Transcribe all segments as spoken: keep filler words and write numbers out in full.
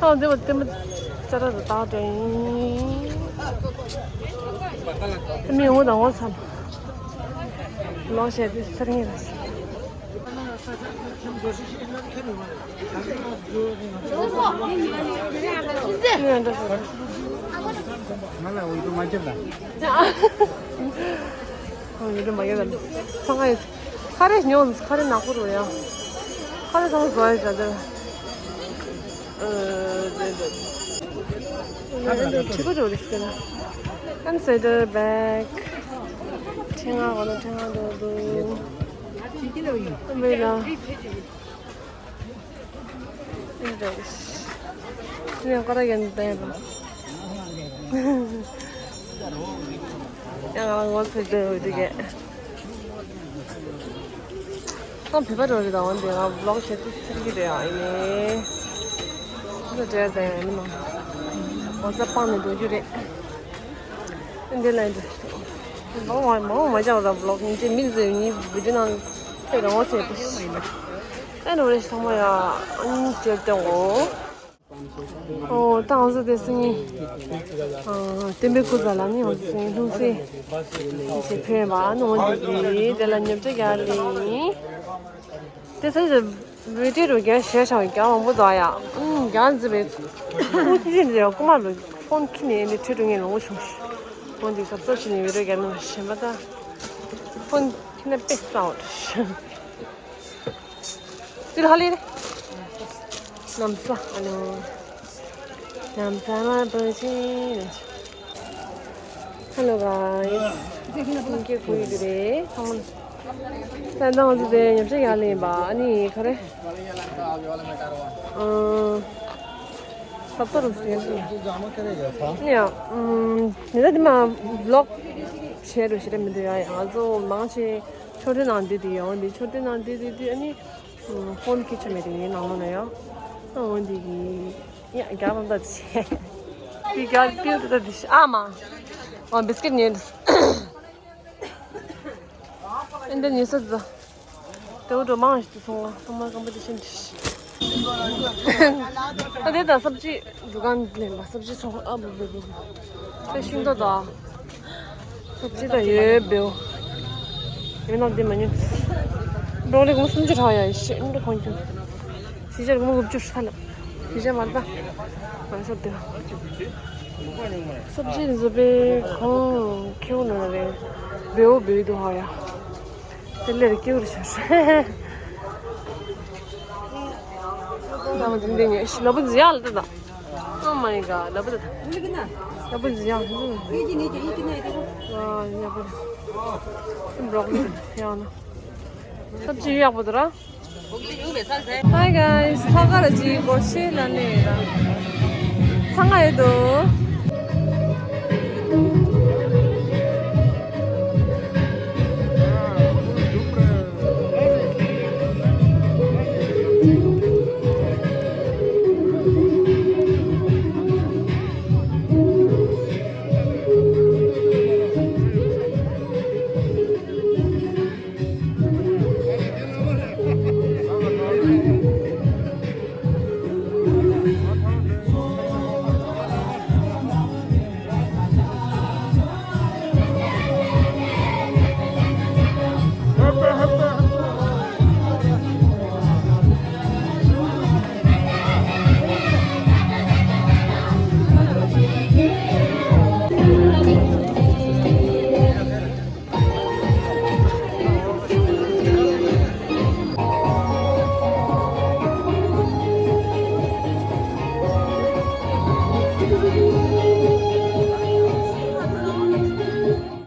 ཨ་འདི་བ་དེ་མ་ཅ་ར་ར་ཏག་ཏག་ཡིན། མི་ངོ་དང་ངོ་ཚ་ལོག་བྱས་ཏེ་སར་ངེས་ར། ཁ་རེ་ཉོ། ཁ་རེ་ནག་པོ་རུ་ཡ། ཁ་རེ་ཚང་བཟོ་ཡ་བྱ་དེ། ཁྲི་པ་རུ་རིགས་དེ་ན། ཁམ་སེ་ཏར་བེག་ཁྲི་ང་གོ་ན་ཁྲི་ང་འདུག་འདུག་ཁམ་བེ་ལ། ནས་ཀོ་ར་ཡན་ཏན་ར། ཡང་ང་ངོ་ཚ་དེ་འོ་དེ་གས། ད་བོད་པ་འགྲོ་རེད་ད། འོན་ཏེ་ང་བི་ལོག་བྱེད་དུས་ཚར་གྱི་རེད། ཨ་ཡིན་ནི་འདི་འདྲ་ད་ཡང་ནི་མ་ངོ་ཚ་སྤང་ནས་འགྲོ་རྒྱུ་རེད། འདི་ལ་འདི་མང་མང་མང་མ་བྱ་བ་ད་བི་ལོག་ཉིན་ཅིག་མི་ཟེར་ཉིན་བི་ཌིའོ་ནང་ཐད་རང་ངོ་ཚ་དེ། ཨེ་ནོ་རེ་ཚང་མ་ཡ་ཨ་ནི་བྱེད་དེ་འོ། ཨོ་ད་ང་ཚོ་དེ་སང་ཉིན། ཨ་བསྟན་པའི་སྐུ་ཚ་ལ་ནི་ང་ཚོ་སང་ཉིན་ལྷུང་བཟེད་ཞེས་ཕེབས་པ་ནོ་འདི་གི་དེ་ལ་ཉབ་ཆ་རྒྱག་ལེ་ཡིན། དེ་ཚོ་བི་ཌིའོ་རུ་རྒྱག་ཞེས་བྱ་བ་རྒྱག་མང་པོ་འདུག་ཡ། ཨུམ་རྒྱག་འཛི་བའི་ཁུ་ཁུ་ཁྱི་འདི་ར་རྐུ་མ་རུ་ཕོན་ཁྱི་ནས་ནི་ཁྲོད་དུ་ངས་ལོང་བྱུང་ཞིག་འོ་འདི་གཟབ་གཟབ་བྱས་ནས་བི་ཌིའོ་རྒྱག་ནི་ཞེས་པ་ད། ཕོན་ཁྱི་ན་དཔེ་ས་འོ། ཏིལ་ཧ་ལས་རེད། ལམ་ས་ཨ་ནི། ལམ་ས་མ་བུ་ཆེ་རེད། ཧེ་ལོ་གྷའི་སི། ཁྱེད་ཀྱི་ཁུ་ཡི་རེད། ཚང་མ། ད་ང་ཚོ་དེ་ཉམས་ཆག་ཡག་ལེན་པ་ཨ་ནི་ག་རེ། ཨང་། ས་ཏོ་རུ་ཟེར་གི་ཡ། ཨང་། ནི་ད་དེ་མ་བི་ལོག་བྱས་རུ་ཞེ་དྲག་མི་འདུག་ཡ། ང་ཚོ་མང་ཆེ། མཆོད་རྟེན་ནང་བསྡད་དེ་ཡོང་དེ། མཆོད་རྟེན་ནང་བསྡད་དེ་དེ་ཨ་ནི། ཕོན་ཁྱི་ཆ་མེད་དེ་ངའི་ནང་ལོགས་ན་ཡོང་། ཨ་འོ་འདི་གི་ཡ་རྒྱག་རོགས་ད་ཆེ། དེ་རྒྱག་རྒྱག་ད་དེ་ཨ་མ། ཨ་བིས་ཀིཊ་ཉོས་འདུག་ཨ་འདི་ཉོས་ས་ད། དེ་འུ་འགྲོ་མང་ཞིག་ཏུ་སོང་བ་ཚང་མ་སྐམ་པོ་དེ་ཤིན་ཏུ། ཨ་དེ་ད་སབ་ཇི། འདུ་ཁང་ལེན་པ་སབ་ཇི་ཚོང་ཨ་བུ་བུ་བུ་བུ། དེ་ཤིང་ཏོག་དང་། སབ་ཇི་དང་ཡོད་བེའུ། ཡོད་ན་འདི་མ་ཉོས། འབྲོག་ལི་སྒོར་མོ་སུམ་ཅུ་རག་ཡ་ཡི་ཤེས་འདི་གོང་ཁྱོད། ཕྱི་རྒྱལ་སྒོར་མོ་དགུ་བཅུ་ཧྲ་ལ། ཕྱི་རྒྱལ་མ་ལྟ། མ་སོ་དེ། སབ་ཇི་འདི་བཟོ་པའི་གོང་ཁེའུ་ན་རེ། བེའུ་བེའུ་དུ་ཧ་ཡ། དེ་ལས་སྐྱེ་བར་ཤར། ད་མ་འཛིན་དེ་ཉེ་ཤི་ལ་བུ་འཛིན་ཡག་ལ་ད་ད། Oh my god ལ་བུ་ད། ལ་བུ་འཛིན་ཡག་ལ། ཨ་ཡག་པོ་ད། འབྲོག་ལི་ཡག་ན། ཐབས་ཇི་ཡག་པོ་ད་ར། Hi guys ཐོག་ཁར་ཅིག་སྒོར་གཞས་ལ་ལས་ར། ཚང་ང་ཡོད་དོ།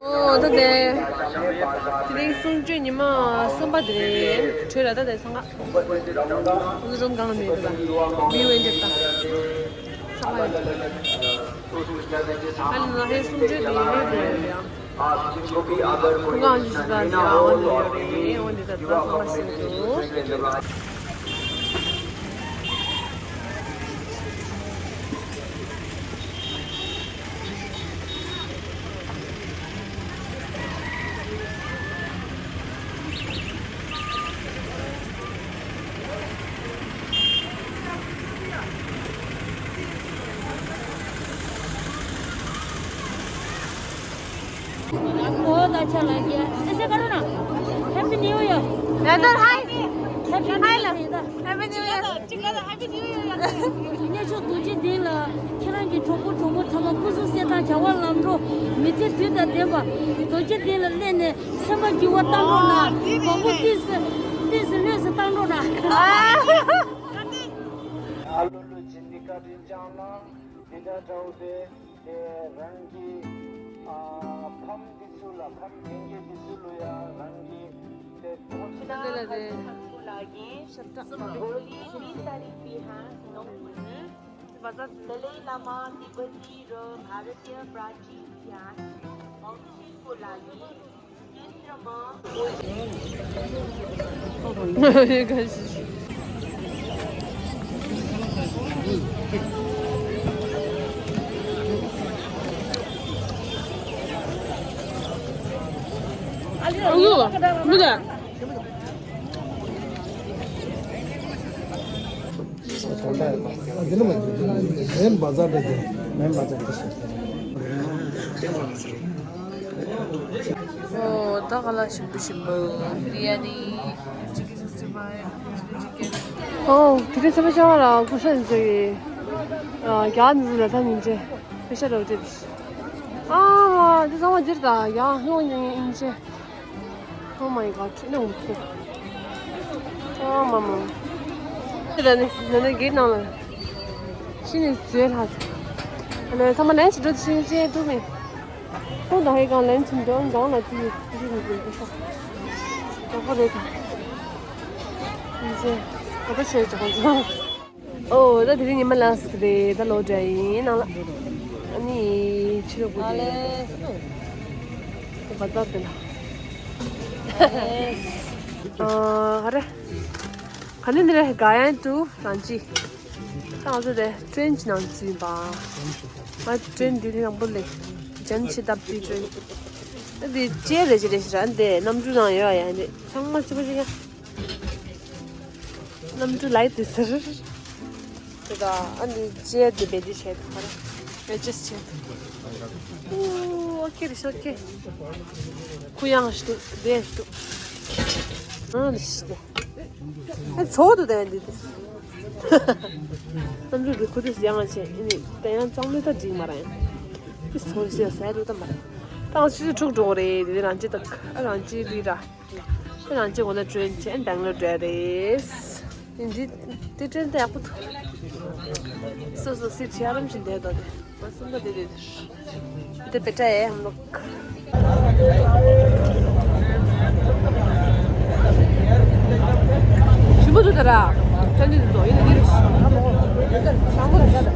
ཨོ་ད་དེ། དེ་རིང་གསུང་ཆོས་ཉི་མ་གསུམ་པ་དེ་རེད། གྲོས་ལ་ད་དེ་སང་ཀ། ཨུ་རུམ་གང་མེད་པ། བིའུ་ཨེ་འདྲ་ད། སང་ཀ་ཡོད། ཨ་ལི་ན་ཧེ་གསུང་ཆོས་དེ་ཡོད་རེད་ཡ། ཁོ་གང་ཞིག་ཟ་ཟ་འོ་ནི་ཡོད་རེད། འོ་འདི་ད་ད་སང་ཀ་ཞིག་འདུག་ད་ཆ་ལ་རྒྱལ་ཨེ་སེ་ག་རུ་ན། Happy New Year. Brother, hi. Happy New Year. Happy New Year. གནས་མཆོག་རྡོ་རྗེ་གདན་ལ་ཁྱེད་རང་གི་གྲོགས་པོ་གྲོགས་མོ་ཚང་མ་སྐུ་གཟུགས་གསལ་ཐང་བྱ་བ་ལམ་འགྲོ་མི་ཚེ་དུས་དང་ལྡན་པ་རྡོ་རྗེ་གདན་ལ་སླེབས་ནས་སེམས་པ་འགྱུར་བ་བཏང་རོགས་གནང་། མང་པོ་ཏིས་ཏིས་ལྷོད་སུ་བཏང་རོགས་གནང་། ཨ་ལོ་ལོ་ཇི་འདི་བཀའ་དྲིན་བསྐྱངས་ན་འདི་འདྲ་འདྲ་བོ་དེ། དེ་རང་གི་ཨ་ཕམ་འདི་ཚོ་ལ་ཕམ་རྒན་རྒས་འདི་ཚོ་ལ་ཡ་རང་གི་དེ་ཕམ། འདི་ལ་རེད། ཤ་སྟག་པ་རེད། ཧོ་ལི་བིས་ཏ་རིག་པའི་ཧ་ནོ་བུ་ནི་བ་ཟ། ཏཱ་ལའི་བླ་མ་ཏི་པ་ཏི་རོ་བྷ་ར་ཏི་ཡ་པྲ་ཅི་ཡ་མང་ཆེན་པོ་ལ་ཡིན། ཨོ། ད་ག་ལ་ཞིམ་པོ་ཞིམ་པོ། བི་རི་ཡ་ནི། Chicken sixty-five, chicken. ཨོ། དེ་རིང་ཚེ་པ་ཤ་བ་ལ་སྐུ་ཤ་ཡིན་ཟེར་གི་ཨ། རྒྱ་ནི་ཟེར་ལ་ད་ཉིན་ཅེ་པེ་ཤ་རོ་ཅེ། ཨ་མ། འདི་ཚང་མ་འདིར་ད་ཡང་ཧོང་ཉིན་ཡིན་ཅེ། Oh my god. ཁྲིད་ནས་འོང་ཚེ། ཨ་མ་མ། དེ་ལ་ནི་ན་ན་གེ་ནང་ལ་ཤི་ནས་བཟོས་ལྷ་ཚེ། ཨ་ལས་ཚང་མ་ལན་ཅི་འགྲོ་ཤིང་ཅེ་འགྲོ་མེད། ཁོང་ད་ཧེ་གང་ལན་ཆུང་འདོན་གང་ལ་དུས་དུས་མི་དགོས་པ་ཤ། ཡག་པོ་རེད་ད། ཡིན་ཟེར། ག་པར་བྱས་ཀྱང་ཚོ། ཨོ་ད་དེ་རིང་ཉི་མ་ལ་སི་རེད། ད་ལོ་འདྲ་ཡིན་ནང་ལ། ཨ་ནི་ཕྱི་རོགས་པོ་དེ་བ་ཙག་དེ་ལ། ཨ་ཧ་རེ། ག་ནས་འདི་རེད། ག་ཡན་དུ་རང་ཅི། ད་ང་ཚོ་དེ་ཀྲེན་གྱི་ནང་འཛུལ་པ། ང་ཀྲེན་འདི་དེ་དང་པོ་ལས་ཇན་ཆི་ཏབ་ཏི་ཀྲེན། འདི་ཅེ་རེ་ཅེ་རེ་ཞེ་ར་འདི་གནམ་གྲུ་ནང་ཡོད་ཡ། འདི་ཚང་མ་གཅིག་པ་གཅིག་ཡ། གནམ་གྲུ་ལའི་དུ་ཟེར། དེ་དང་ཨ་འདི་ཅེ་འདི་བེ་འདི་བྱས་འདུག་ག་རེ་བེ་ཅེས་བྱས་འདུག་ཨོ་ཨོ་ཁེ་རེ་ཤོ་ཁེ། ཁུ་ཡང་ཞིག་འདུག་བདེ་ཞིག་འདུག་ཨ་འདི་ཞིག་འདུག་ཨ་ཚོགས་འདུ་དང་འདི་དེ། གནམ་གྲུ་འདི་ཁུ་དུས་ཡང་ཆེ་ཨ་ནི་ད་ཡང་གཙང་ལོས་ད་འགྲིག་མ་རེད། ཨ་ཚོགས་འདུ་ཟེར་ཟེར་འདུག་ད་མ་རེད། ད་ང་ཆུ་ཚོད་དྲུག་འགྲོ་གི་རེད། དེ་རང་ཅི་ད་ཨ་རང་ཅི་ལི་ར། ཁྱེད་རང་ཚོ་གོ་ན་ཀྲེན་ཆེན་བེང་ལོར་འགྲོ་རེད། ཡིན་འདི་འདི་ཀྲེན་དེ་ཡག་པོ་འདུག་སོ་སོ་སི་ཆེ་ཨ་རམ་ཞིག་བསྡད་དོ། དེ་མ་སུམ་པ་དེ་རེད། དེ་པེ་ཏྲ་ཡེ་ཧམ་ལོག་ཞིམ་པོ་འདུག་ད་ར། ཀྲེན་དེ་འདུག་ཡིན་ན་འདི་རེད། ཞང་པོ་ར་ཤ་ད།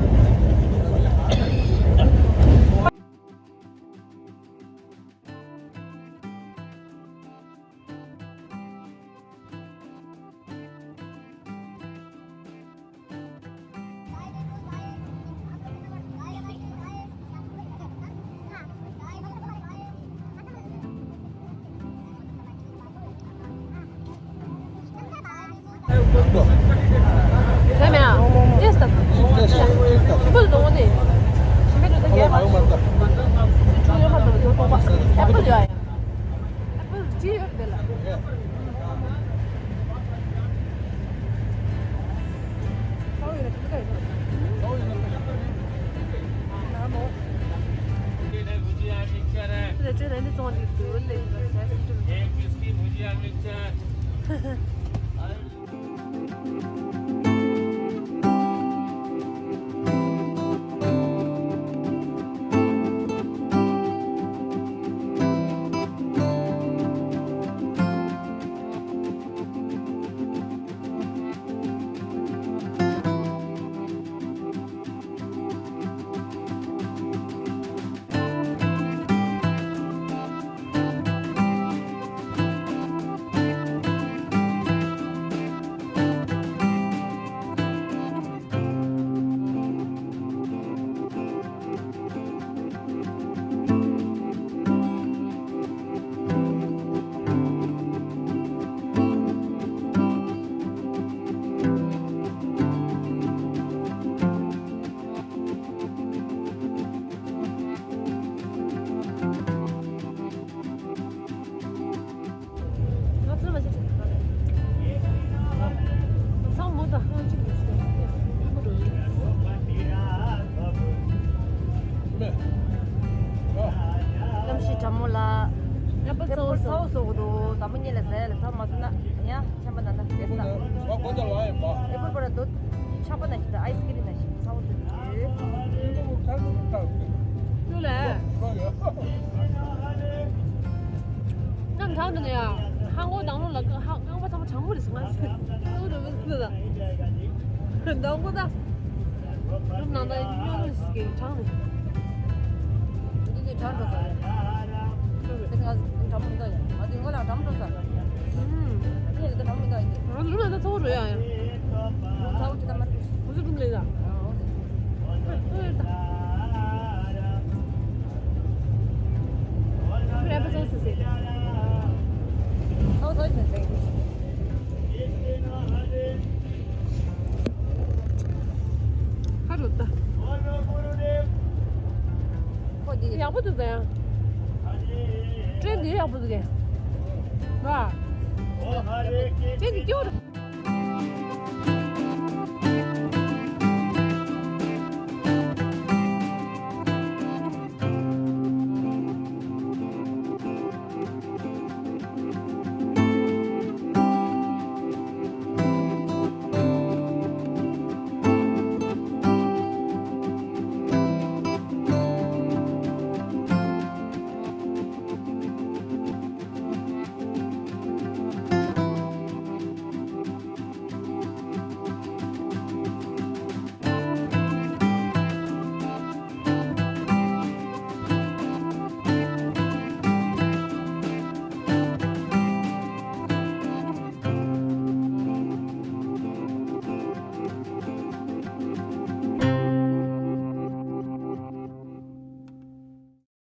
ཚོགས་འདུག་དང་པོ་གཉིས་ལ་ཟས་ལ་ཚ་མ་ཟ་ན་ཡང་ཆམ་པ་ན་ན་ཟས་ས། ཨེ་པལ་པོ་ར་དོ་ཆག་པ་ན་ཞིག་དང་ཨའི་སི་ཀི་རིམ་ན་ཞིག་ཚ་བོ་ཟ་གི་ཡོད། ཅུ་ལས། ནམ་གྲང་དུ་ནས་ཡ། ཧང་གོ་དང་ལོ་ལ་ཧ་རྐང་པ་ཚང་མ་གྲང་མོ་རེད་ཟེར་མ་ཟེར། ཚ་བོ་རེད་མི་ཟེར་ད། དང་པོ་ད། རུམ་ནང་ད་སྨྱོ་ལུས་ཀྱི་གྲང་རེད། འདི་ནི་གྲང་འགྲོ་ས་རེད། ཁྱོད་ཚོ་ང་གྲང་མོ་མི་འདུག་ཡ། ང་དུས་འགོ་ལ་གྲང་མོ་འགྲོ་ས། ཨུམ། ངས་ལ་ད་གྲང་མོ་མི་འདུག་ཡ། ང་ཚོ་རུམ་ནང་ད་ཚ་བོ་རེད་ཡ། ཚ་བོ་ཅི་ད་མ་རེད། ང་ཚོ་རུམ་ལས་ད། ཨོ་ཨོ་ད། ཁྱོད་ཨེ་པ་ཚོ་སུ་སེ། ཨོ་ཚོ་སུ་སེ། ཁ་རུ་ལྟ། ཁོ་འདི་ཡག་པོ་འདུག་ད་ཡང་། ཀྲེན་འདི་ཡག་པོ་འདུག་གས། ཝ། ཀྲེན་འདི་སྐྱོ་རུ།